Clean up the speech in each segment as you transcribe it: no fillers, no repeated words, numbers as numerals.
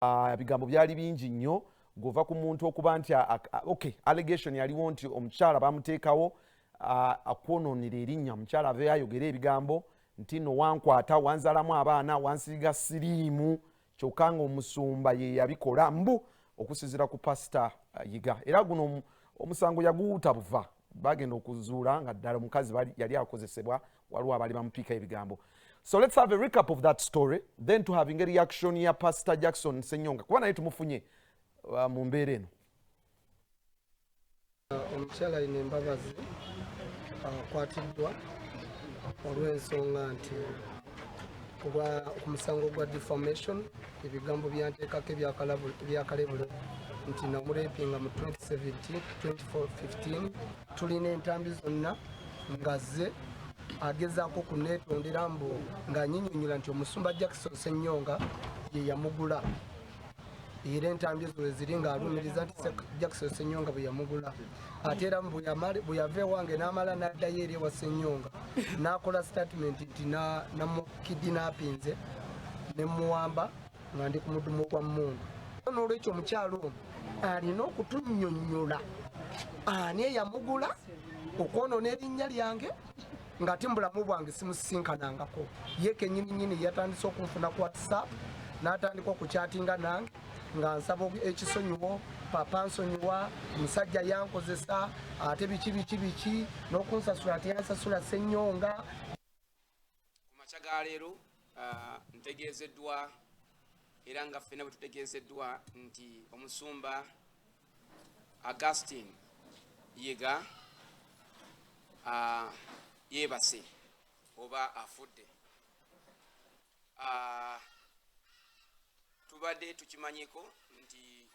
Ebigambo byali bingi nnyo ng'ova ku muntu okuba nti okay, allegation yaliwo nti omukyala bamuteekawo akwonoonera erinnya. Omukyala aveeyo ayogere ebigambo nti no wankwata, wanzalamu abaana, wansiiga siriimu, kyokka nga omusumba ye yabikola, mbu okusinziira ku Pasita Yiga. Era guno omusango yaguwuuta buva bagenda okuzuula nga ddala omukazi yali akozesebwa, waliwo abaali bamupiika ebigambo. So let's have a recap of that story, then to having a reaction ya Pastor Jackson Senyonga, kuba naye tumufunye mu mbeera eno. Omukyala Ayina Embabazi akwatiddwa olw'ensonga nti ku musango gwa defamation, ebigambo byanteekako ebyakalebule nti namurepinga mu 2017, 2015. Tulina entambi zonna nga ze agezaako kuneetondera mbu ng'anyinyonyola nti omusumba Jackson Senyonga ye yamugula, era entambi ezo weziri ng'alumiriza nti Jackson Senyonga bwe yamugula. Ate era bwe yava ewange n'amala n'addayo eri ewa Senyonga n'akola statement nti namukidinapinze ne muwamba nga ndi ku mudumu gwa mmundu. N'olwekyo omukyalo ono alina okutunnyonnyola ani eyamugula okwonoona erinnya lyange, ng'ate mu bulamu bwange simusisinkanangako. Ye kennyini nnyini yatandise okunfuna ku WhatsApp n'atandika okukyatinga nange nga nsaba ekisonyiwo, "Papa, nsonyiwa, omusajja yankozesa," ate biki biki biki, n'okunsasula ate yansasula Ssenyonga. Ku makya ga leero ntegeezeddwa, era nga ffenna bwe tutegeezeddwa, nti omusumba Augustine Yiga yeebase oba afudde. Tubadde tukimanyiko nti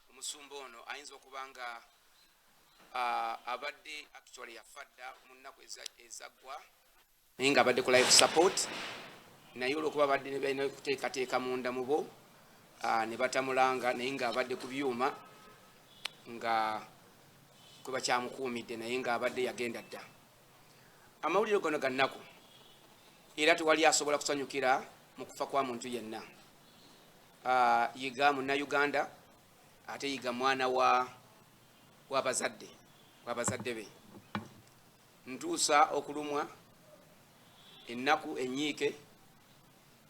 omusumba ono ayinza okuba nga abadde actually yafa dda mu nnaku ezaggwa, naye nga abadde ku life support, naye olwokuba abadde ne balina kuteekateeka munda mu bo ne batamulanga, naye nga abadde ku byuma nga kwe bakyamukuumidde, naye nga abadde yagenda dda. Amawulire gano ga nnaku, era tewali asobola kusanyukira mu kufa kwa muntu yenna. Yiga Munnayuganda, ate Yiga mwana wa wabazadde be. Ntuusa okulumwa, ennaku, enyiike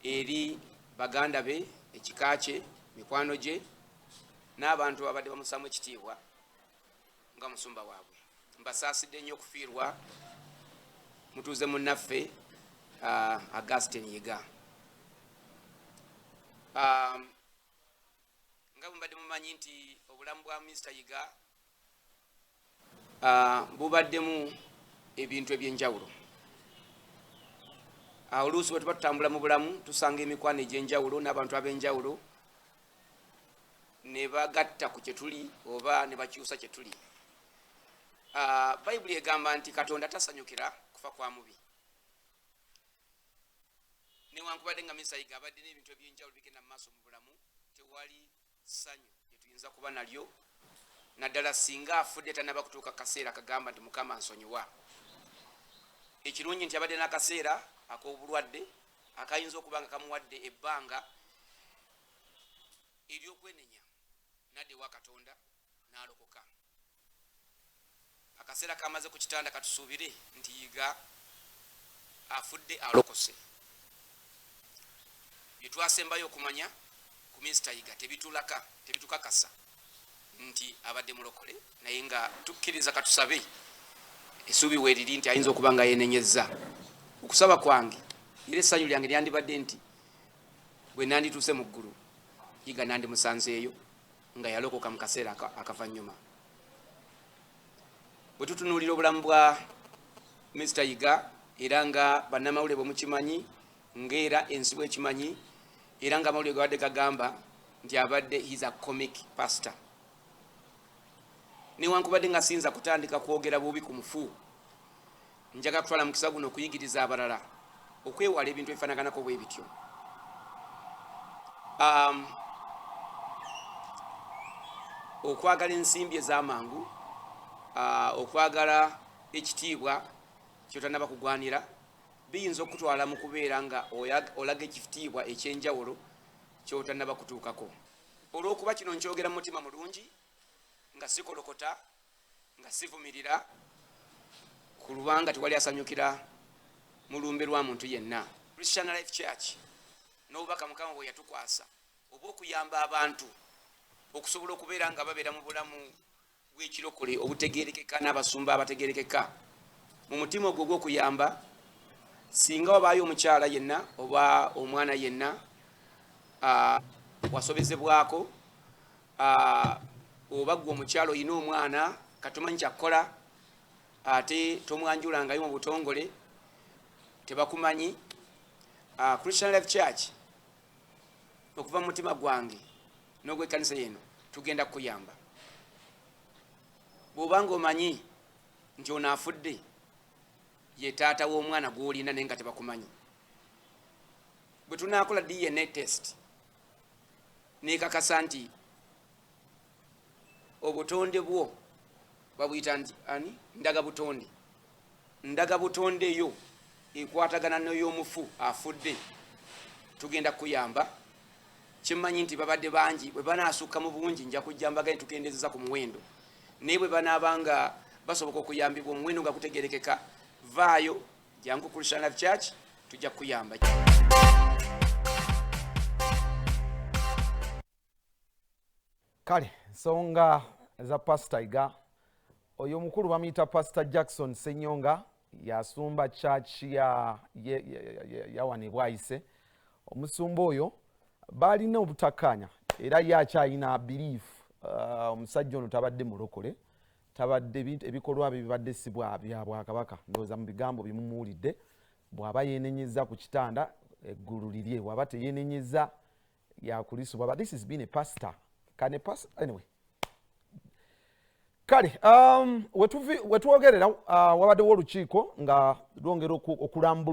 eri baganda be, ekika kye, mikwano gye n'abantu abadde bamusaamu ekitiibwa nga musumba waabwe. Mbasaasidde nnyo okufiirwa mutuuze munnaffe Augustin Yiga. Nga bwe mbadde mumanyi nti obulamu bwa Mr Yiga bubaddemu ebintu ebyenjawulo. Oluusi bwe tuba tutambula mu bulamu tusanga emikwano egy'enjawulo n'abantu ab'enjawulo ne bagatta ku kye tuli oba ne bakyusa kye tuli. Bayibuli egamba nti Katonda tasanyukira kufa kwa mubi. Newankubadde nga Mr Yiga abadde n'ebintu ebyenjawulo bigenda mu maaso mu bulamu, tewali ssanyu lyetuyinza kuba nalyo, naddala singa afudde tanaba kutuuka kaseera kagamba nti, "Mukama, nsonyiwa." Ekirungi nti abadde n'akaseera ak'obulwadde akayinza okuba nga kamuwadde ebbanga ery'okwenenya nadda ewa Katonda n'alokoka. Akaseera kamaze ku kitanda, katusuubire nti Yiga afudde alokose. Bye twasembayo okumanya ku Minisita Yiga tebitulaka, tebitukakasa nti abadde mulokole, naye nga tukkiriza, katusabe, essuubi weeriri nti ayinza okuba nga yenenyezza. Okusaba kwange era essanyu lyange lyandibadde nti bwe nandituuse mu ggulu, Yiga nandimusanzeeyo nga yalokoka mu kaseera akavannyuma. Bwe tutunuulira obulamu bwa Mr Yiga, era nga bannamawulire bwe mukimanyi, ng'era ensi bwekimanyi, era nga amawulire gabadde gagamba nti abadde he's a comic pastor. Newankubadde nga siyinza kutandika kwogera bubi ku mufu, njagala kutwala mukisa guno okuyigiriza abalala okwewala ebintu ebifaanaganako bwe bityo. Okwagala ensimbi ez'amangu, okwagala ekitiibwa kyotanaba kugwanira, biyinza okutwala mu kubeera nga olaga ekitiibwa ekyenjawulo kyotanaba kutuukako. Olw'okuba kino nkyogera mu mutima mulungi, nga sikolokota, nga sivumirira, ku lubanga tewali asanyukira mu lumbe lwa muntu yenna. Christian Life Church n'obubaka Mukama bwe yatukwasa oba okuyamba abantu okusobola okubeera nga babeera mu bulamu bw'ekirokole obutegeerekeka n'abasumba abategeerekeka mu mutima ogwo ogw'okuyamba. Singa wabaayo omukyala yenna oba omwana yenna wasobezebwako, oba ggwe omukyala olina omwana katomanyi kyakukola, ate tomwanjulangayo mu butongole, tebakumanyi, Christian Life Church okuva mu mutima gwange n'ogwekkanisa yeno tugenda kukuyamba. Bw'oba nga omanyi nti ono afudde ye taata w'omwana gw'olina naye nga tebakumanyi, bwe tunaakola DNA test nekakasa nti obutonde bwo babuyita nti ani ndaga butonde, ndaga butonde yo ekwatagana n'ey'omufu afudde, tugenda kukuyamba. Kyemmanyi nti babadde bangi, bwe banaasukka mu bungi nja kujja mbagane tukendezeza ku muwendo, naye bwe banaaba nga basoboka okuyambibwa omuwendo nga gutegerekeka, vaayo jangu Christian Life Church, tujja kukuyamba. Kale nsonga za Pasita Iga. Oyo omukulu bamuyita Pasita Jackson Senyonga, yasumba church ya yawane Bwayise. Omusumba oyo balina obutakkaanya, era ye akyalina belief omusajja ono tabadde mulokole, tabadde ebikolwa bye bibadde si bya bwakabaka. Ndowooza mu bigambo bimumuwulidde, bw'aba yeenenyeza ku kitanda eggulu lirye, bw'aba teyeenenyeza yakulisubwa. But this has been a pastor. Can a pastor anyway. Kale wetwogerera wabaddewo olukiiko nga lwongera okulambula.